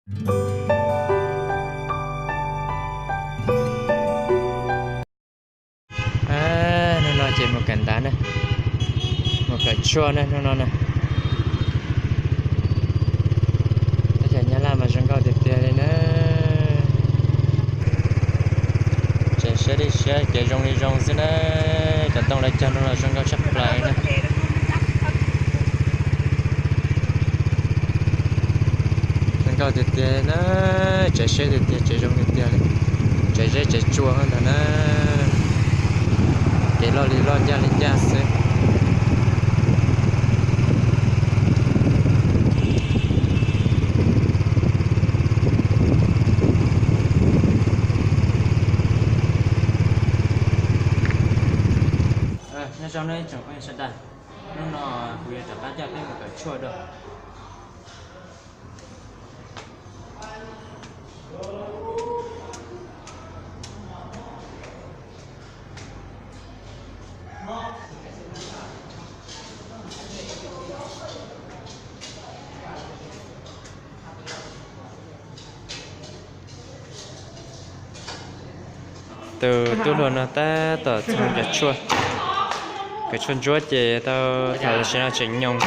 Hnub no ces mus kawm ntawv na, mus kawm tshuaj na hnub no na. Teb chaws Nyab Laj mas zoo nkauj tiag tiag li na. Tseem siab li siab, kev zoo li zoo xwb na. Cov ntoo lawv cog no los zoo nkauj tshaj plaws na. Zoo nkauj tiag tiag na, tsev siab tiag tiag, tsev zoo tiag tiag li. Tsev zeb tsev tsua ntag na. Kev loj li loj, ncaj li ncaj xwb. Nyob zoo nej tsoom phooj ywg sawv daws, hnub no kuv yuav rov qab coj peb mus kawm tshuaj dua. Tus tub hluas no tab tom txhoov cov tshuaj, cov tshuaj ntsuab ces tau tham tam sim no tseem nyoos,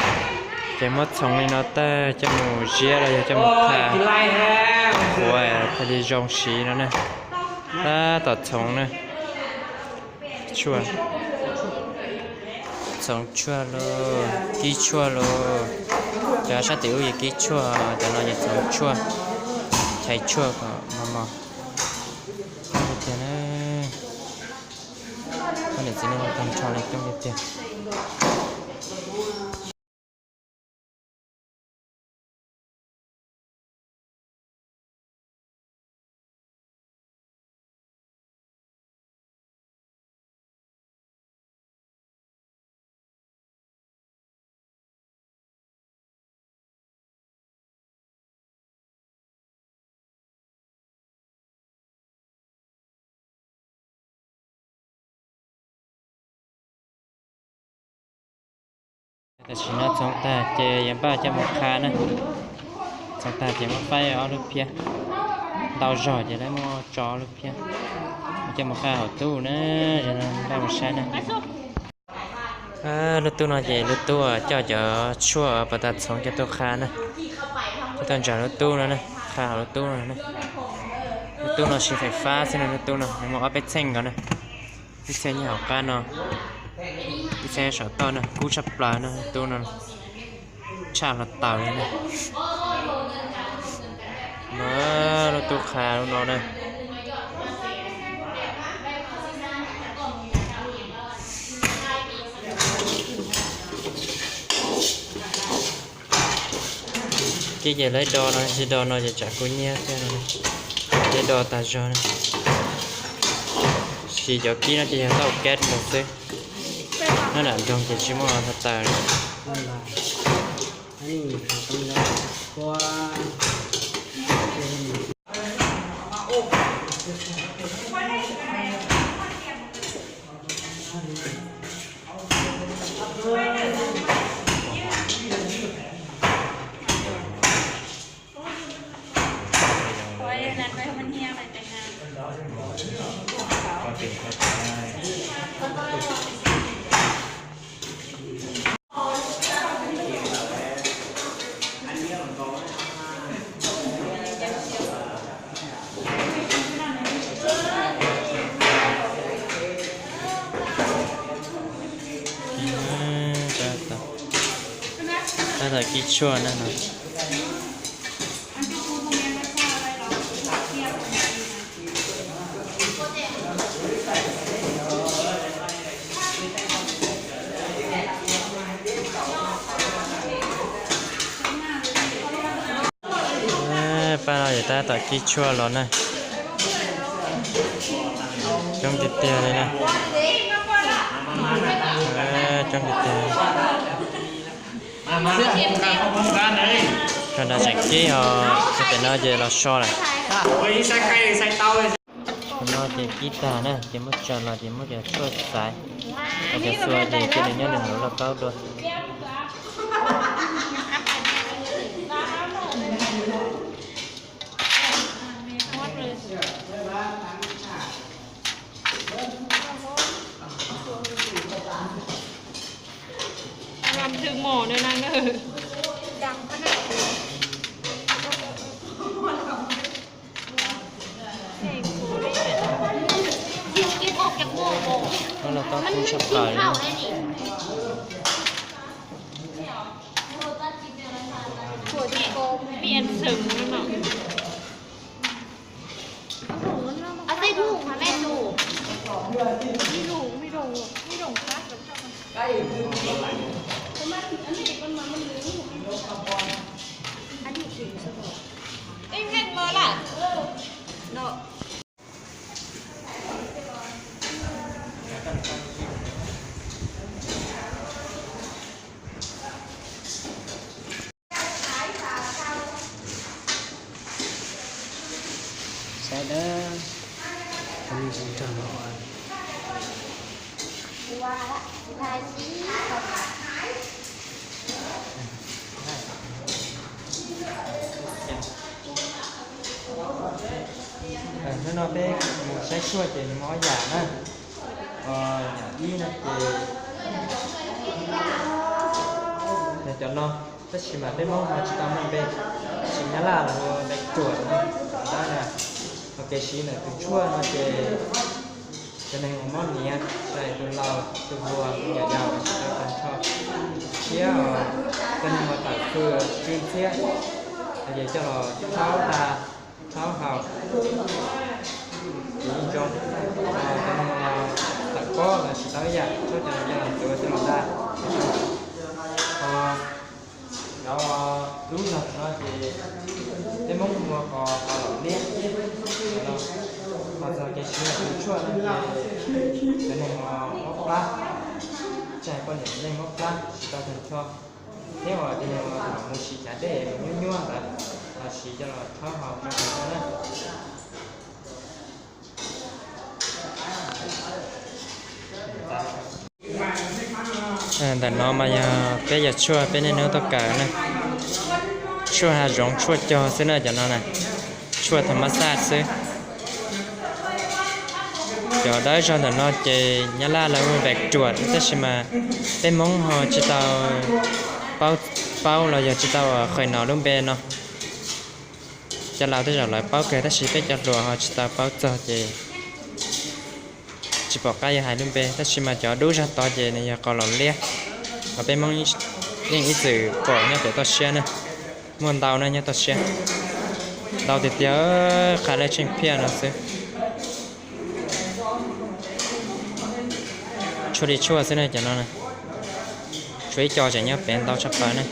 ces muab txhoov li no tag coj mus ziab los yog coj mus qha ua thiaj li zoo siv no na. Tab tom txhoov na, tshuaj, txhoov tshuaj lauj, kib tshuaj lauj. Cov sab tim ub yog kib tshuaj, cov no yog txhoov tshuaj, chais tshuaj kom mos mos. Coob tiag tiag na. Poj niam txiv neej tag nrho li coob tiag tiag. Tam sim no txhoov tag ces yuav npaj coj mus qha na. Txhoov tag ces muab faib ob lub phiab, ntau zog ces lawv muab tso ob lub phiab, coj mus qha hauv tub na. Npaj mus saib na. Lub tub no ces lub tub coj cov tshuaj pas tas txhoov coj tuaj qha na. Coj tuaj ntsaws lub tub no na, qha hauv lub tub no. Lub tub no siv fais fab xwb na, lub tub no nws muaj ob peb txheej nkaus na. Ib txheej nyob hauv qab no, ib txheej saum toj na, kub tshaj plaws na, lub tub no tshaj hluav taws li na. No, lub tub qha lub no na. Kib ces lawv do no, tsis do no ces tsam kub nyiab thiab no. Lawv do tas zog na. Siv cov kib no ces yog tau keb mus xwb. Nyob nram nroog ces tsis muaj hluav taws li. Tab tom kib tshuaj na no. Pab no ces tab tom kib tshuaj los na. Coob tiag tiag li na. Coob tiag tiag. Cov nram tseem kib os, cov pem no ces los so lawm. No ces kib tag na, ces muab tsaws los ces muab cov tshuaj xaiv, cov xua ces cia li nyob nws mus lauj kaub dua. Kub tshaj plaws li. Saib dawb, hnub no peb mus saib tshuaj ces nws muaj ob yam na. Yam ib no ces yog cov no, tab sis mas peb Hmoob ho tsis tau muaj npe, tab sis Nyab Laj los hu npe ruam no, tab na. Ho kev siv ntawm tus tshuaj no ces cov neeg uas mob hniav, tsis hais tus laus tus hluas, yam yaus los tsis tau tag nrho. Thiab cov neeg uas tawm fwm tsw ntxhiab, ces coj los rhaub da, rhaub haus, ces yeej zoo. Cov neeg uas tawm pob los tsis tau ib yam, rhaub cov no coj los ntxuav coj los da. Ho cov lub zog no ces peb Hmoob hu ua qos, qos laum liab no. Ho txog kev siv tus tshuaj no ces cov neeg uas mob plab, tsis hais poj niam txiv neej mob plab tsis tau tag nrho, thiab uas cov neeg uas mus siv chav dej nyuaj nyuaj ntawd los siv coj los rhaub haus tau tag nrho na. Ntawm no mas yog peb yog tshuaj peb niaj hnub tuaj kawm na. Tshuaj hav zoov tshuaj cog xwb na cov no na, tshuaj tha mab xaj xwb. Cov dawb zog ntawm no ces Nyab Laj lawv hu npaim ruam, tab sis mas peb Hmoob ho tsis tau paub, paub los yog tsis tau qhia no lub npe no. Cov laus tej zaum lawv paub kawg tab sis peb cov hluas ho tsis tau paub txog ces tsis pom qab yuav hais lub npe, tab sis mas cov dub zog tod ces nws yog qos laum liab, uas peb Hmoob yeej ib txwm pom nyob pem toj siab na. Muaj ntau na nyob toj siab, ntau tiag tiag, qha lej tsheej phiaj no xwb. Tshuaj li tshuaj xwb na cov no, tshuaj ib co tseem nyob pem ntau tshaj plaws na.